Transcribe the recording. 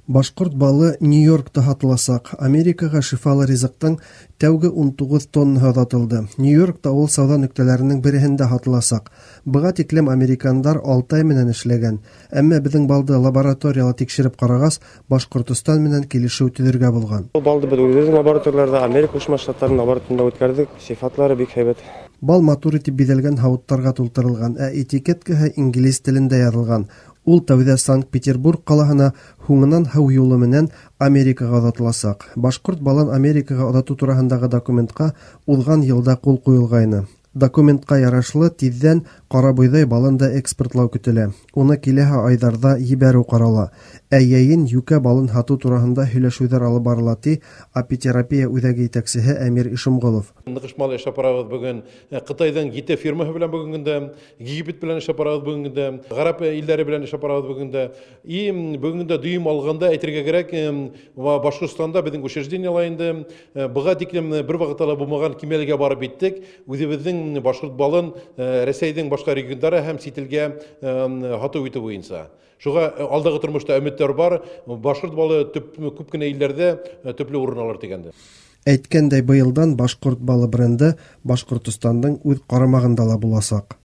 Башкорт балы Нью-Йоркта һатыласак. Америкага шифалы ризыктың тәүге 19 тоннаһы озатылды. Нью-Йоркта ул сәүдә нөктәләренең береһендә һатыласак. Быга тиклем американдар Алтай менән эшләгән. Әмма безнең балды лабораторияла тикшереп карагас, Башкортостан менән килешү төзергә булган. Ул балды без үзебезнең лабораторияләрдә, Америка Кушма Штатларының лабораториясендә үткәрдек. Сыйфатлары бик һәйбәт. Бал матур итеп бизәлгән һавытларга тултырылган, ә этикеткаһы инглиз телендә язылган. Ул тәүдә Санкт-Петербург калаһына, һуңынан һыу юлы менән Америкага озатыласак. Башкорт балын Америкага озату тураһындагы документка узган елда кул куелгайны. Документка ярашлы, тиздән карабойдай балын да экспортлау көтелә. Уны киләһе айҙарҙа ебәрү ҡарала. Ә йәйен йүкә балын һатыу тураһында һөйләшеүҙәр алып барыла, ти апитерапия үҙәге етәксеһе Әмир Ишемғолов. Ныҡышмалы эшләп барабыҙ бөгөн. Ҡытайҙың ете фирмаһы белән бөгөнгө көндә, Египет белән эшләп барабыҙ бөгөнгө көндә, ғәрәп илдәре белән эшләп барабыҙ бөгөнгө көндә. И бөгөнгө көндә дөйөм алғанда әйтергә кәрәк, Башҡортостанда беҙҙең учреждениелар инде быға тиклем бер ваҡытта ла булмаған кимәлгә барып еттек. Үҙебеҙҙең башҡорт балын Рәсәйҙең башҡа региондары һәм сит илгә һатыу итеү буйынса. Шуға алдағы тормошта өмөттәр бар. Башҡорт балы күп кенә илдәрҙә төплө урын алыр тигәнде. Әйткәндәй, быйылдан башҡорт балы бренды Башҡортостандың үҙ ҡарамағында ла буласаҡ.